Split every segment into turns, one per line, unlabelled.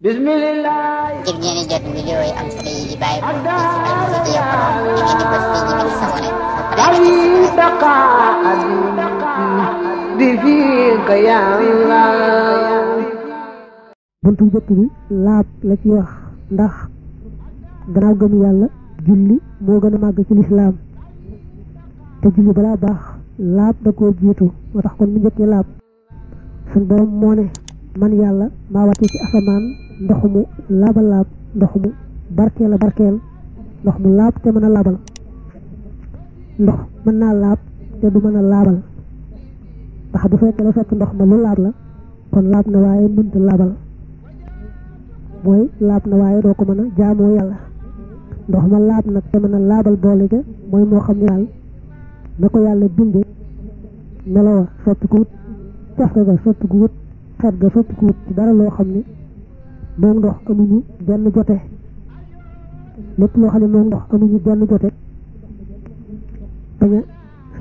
Bismillah.
ngir ngeen di jot vidéo yi am solo yi di bàyyi ko fii ci Al-Mouridiyyah Pro da ngeen di bës fii ñu bind s'abonné ba pare nga
buntu njëkk bi laab la ci wax ndax gannaaw gëm yàlla julli moo gën a màgg ci lislaam te julli balaa baax laab da koo jiitu moo tax kon mu njëkkee laab suñ borom moo ne man yàlla maa wàccee ci asamaan ndox mu laaba laab ndox mu barkeel a barkeel ndox mu laab te mën a laabal ndox mën naa laab te du mën a laabal ndax bu fekkee la fekk ndox ma lu laab la kon laab na waaye mënta laabal mooy laab na waaye doo ko mën a jaamoo yàlla ndox ma laab nag te mën a laabal boole ga mooy moo xam ne daal na ko yàlla bindee melowa sotti ko wut cafka ga sotti ko wut xet ga sotti ko wut ci dara loo xam ne moom ndox amuñu benn jote lépp loo xam ne moom ndox amuñu benn jote bañ a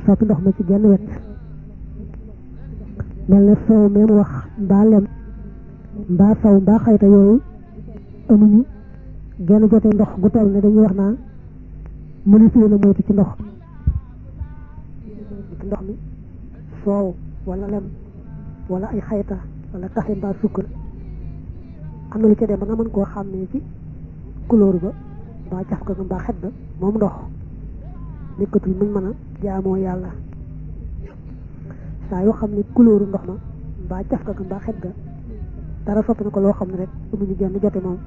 soppi ndox ma ci genn wet mel ne soow même wax mbaa lem mbaa saw mbaa xayta yooyu amuñu genn jote ndox gu toll ne dañuy wax naa mënatu la moytu ci ndox mi soow wala lem wala ay xayta wala kafe mbaa sukkar am na lu ca dem ba nga mën koo xàmmee ci couleur ba mbaa cafka ga mbaa xet ga moom ndox nekkatul muñ mën a jaamoo yàlla saa yoo xam ne couleur ndox ma mbaa cafka ga mbaa xet ga dara soppi na ko loo xam ne rek amuñu genn jote moom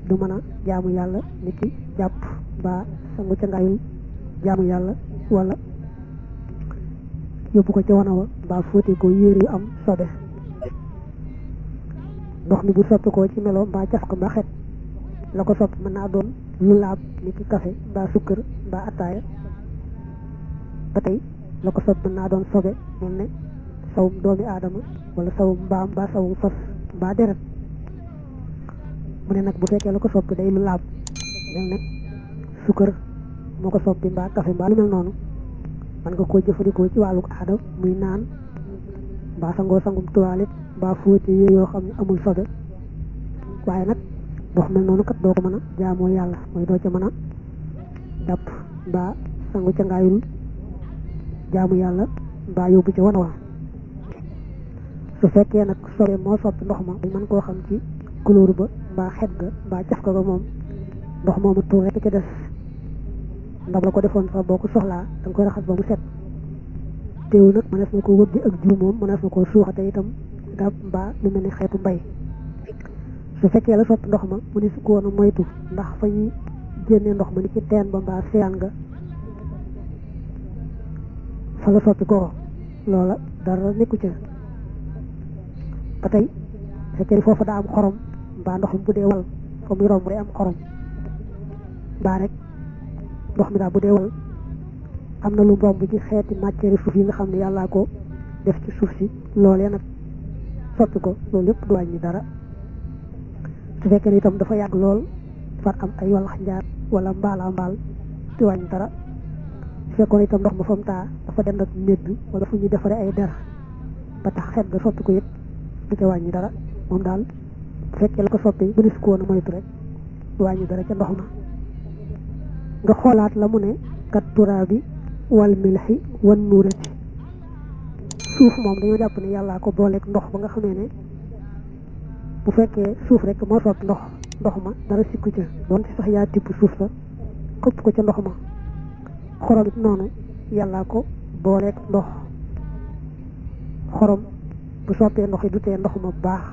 du mën a jaamu yàlla nit ki jàpp mbaa sangu ca ngayul jaamu yàlla wala yóbbu ko ca wana wa mbaa fóote ko yére yu am sobe ndox mi bu soppi ko ci melo mbaa caf ko mbaa xet la ko soppi mën naa doon lu laab nit ki café mbaa sukkër mbaa attaaya ba tey la ko soppi mën naa doon sobe mel ne sawum doomi aadama wala sawum mbaam mbaa sawum fas mbaa deret mu ne nag bu fekkee la ko soppi day lu laab mel ne sukkër moo ko soppi mbaa café mbaa lu mel noonu man nga koo jëfandikoo ci wàllu aada muy naan mbaa sangoo sangum toilette mbaa fóote yooyu yoo xam ne amul sobe waaye nag ndox mel noonu kat doo ko mën a jaamoo yàlla mooy doo ca mën a jàpp mbaa sangu ca ngaayul jaamu yàlla mbaa yóbbu ca wana wa su fekkee nag sobe moo soppi ndox ma dañ mën koo xam ci couleur ba mbaa xet ga mbaa caf ga moom ndox moomu tuur rek ca des ndab la ko defoon sax boo ko soxlaa da nga koy raxas ba mu set teewul nag mënees na ko wëggi ak jur moom mënees na ko suuxate itam dab mbaa lu mel ni xeetu mbay su fekkee la soppi ndox ma mu ne su ko woon a moytu ndax fa ñuy génnee ndox ma ni ci teen ba mbaa seyaan nga fa la soppi ko loola dara nekku ca ba tey fekkee foofu daa am xorom mbaa ndox mi bu dee wal fa muy romb day am xorom mbaa rek ndox mi daal bu dee wal am na lu romb ci xeeti matière suuf yi nga xam ne yàllaa ko def ci suuf si loolee nag soppi ko loolu lépp du wàññi dara su fekkee ne itam dafa yàgg lool far am ay walax njaar wala mbaal du wàññi dara su fekkoon itam ndox ma fa mu taa dafa dend ak médd wala fu ñuy defaree ay der ba tax xet ga soppi ko it du ca wàññi dara moom daal bu fekkee la ko soppi bu nis ko woon a moytu rek du wàññi dara ca ndox ma nga xoolaat la mu ne kat turaabi wal milxi wan nuurati suuf moom dañoo jàpp ne yàllaa ko booleeg ndox ba nga xamee ne bu fekkee suuf rek moo soppi ndox ma dara sikku ca doon ci sax yaa tibb suuf sa xëpp ko ca ndox ma xorom it noonu yàllaa ko booleeg ndox xorom bu soppee ndox yi du tee ndox ma baax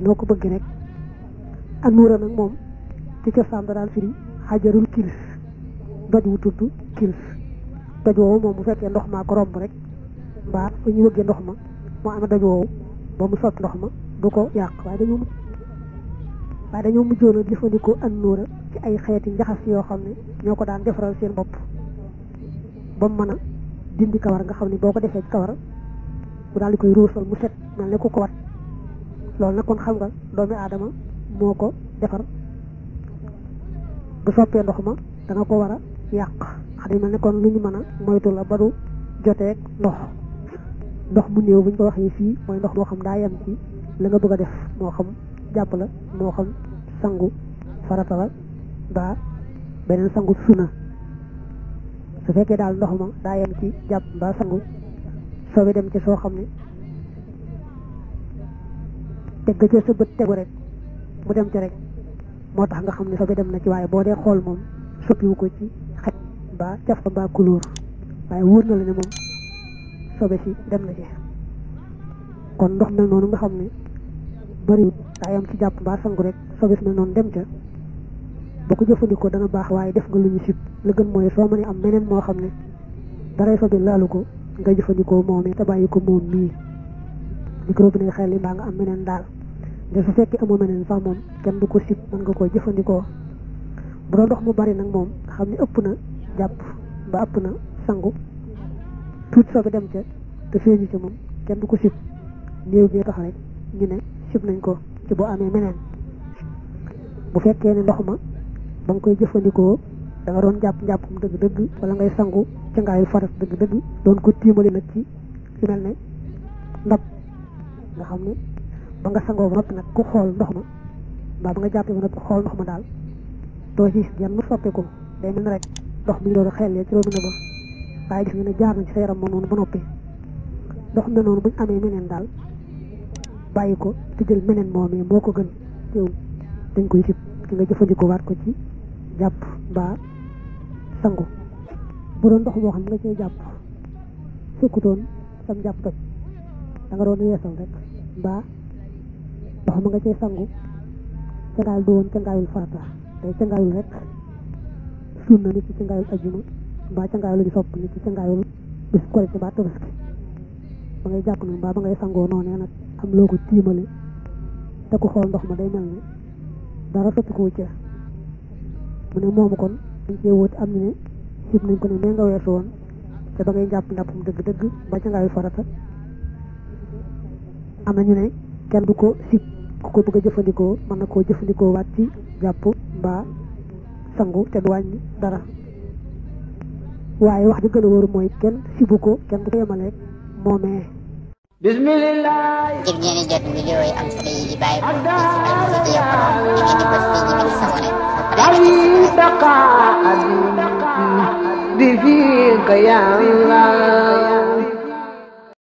noo ko bëgg rek anuura nag moom ci cosaan da daan firi xajarul kilis doj wu tudd kilis doj woowu moom bu fekkee ndox maa ko romb rek mbaa fu ñu wëggee ndox ma moo amee doj woowu ba mu sotti ndox ma du ko yàq waaye dañoo mujjoon a jëfandikoo annuura ci ay xeeti njaxas yoo xam ne ñoo ko daan defaral seen bopp ba mu mën a dindi kawar nga xam ne boo ko defee ci kawar mu daal di koy ruusal mu set mel ne ku ko wat loolu nag kon xam nga doomi aadama moo ko defar bu soppee ndox ma da nga ko war a yàq xam ne mel ne kon lu ñu mën a moytu la ba du joteeg ndox mu néew bu ñu ko waxee fii mooy ndox moo xam daa yem ci la nga bëgg a def moo xam jàpp la moo xam sangu farata la ba beneen sangu sunna su fekkee daal ndox ma daa yem ci jàpp mbaa sangu sobe dem ci soo xam ne tegg ca sa bët tegu rek mu dem ci rek moo tax nga xam ne sobe dem na ci waaye boo dee xool moom soppiwu ko ci xet mbaa caf mbaa couleur waaye wóor na la ne moom sobe si dem na ci kon ndox mel noonu nga xam ne bariwut daa yem ci jàpp mbaa sangu rek sobe si mel noonu dem ca boo ko jëfandikoo dana baax waaye def nga lu ñu sib la gën mooy soo mënee am meneen moo xam ne daray sobe laalu ko nga jëfandikoo moom te bàyyi ko moom mii microbe ne xel li mbaa nga am meneen daal de su fekkee amoo meneen sax moom kenn du ko sib mën nga koo jëfandikoo bu doon ndox mu bari nag moom xam ne ëpp na jàpp ba ëpp na sangu tuuti sobe dem ca te feeñu ca moom kenn du ko sib néew bi tax rek ñu ne sib nañ ko ci boo amee meneen bu fekkee ne ndox ma ba nga koy jëfandikoo da nga doon jàpp njàppum dëgg-dëgg wala ngay sangu ca ngaayu farat dëgg-dëgg doon ko tiimali nag ci lu mel ne ndab nga xam ne ba nga sangoo ba noppi nag ku xool ndox ma mbaa ba nga jàppee ba noppi xool ndox ma daal doo ci genn soppeeku day mel ne rek ndox mi doon xel ci robinet ba waaye gis nga ne jaar na ci sa yaram moom noonu ba noppi ndox mi noonu buñ amee meneen daal bàyyi ko te jël meneen moomee moo ko gën teew dañ koy sib ki nga jëfandikoo waat ko ci jàpp mbaa sangu bu doon ndox moo xam nga cee jàpp fekkutoon sam jàpp toj da nga doon yeesal rek mbaa ndox ma nga cee sangu ca ngaayul du woon ca ngaayul farata day ca ngaayul rek sunna nit ci ca ngaayul ajjuma mbaa ca ngaayul di sopp nit ci ca ngaayul bis korite mbaa tabaski ba ngay jàpp nag mbaa ba ngay sangoo noonee nag am loo ko tiimale te ku xool ndox ma day mel ne dara sotti ko ca mu ne moomu kon dañ cee wóoti am ñu ne sib nañ ko ne mee nga weesu woon te ba ngay jàpp njàppam dëgg-dëgg ba ca ngaayu farata am na ñu ne kenn du ko sib ku ko bëgg a jëfandikoo mën na koo jëfandikoo waat ci jàpp mbaa sangu te du wàññi dara waaye wax ji gën a wóoru mooy kenn sibu ko kenn du ko yemaleeg moomee
bismillah
ngir ngeen di jot vidéo yi am solo yi di bàyyi ko ci Al-Mouridiyyah Pro da ngeen di bës fii ñu bind s'abonner
bi fiika ya Allah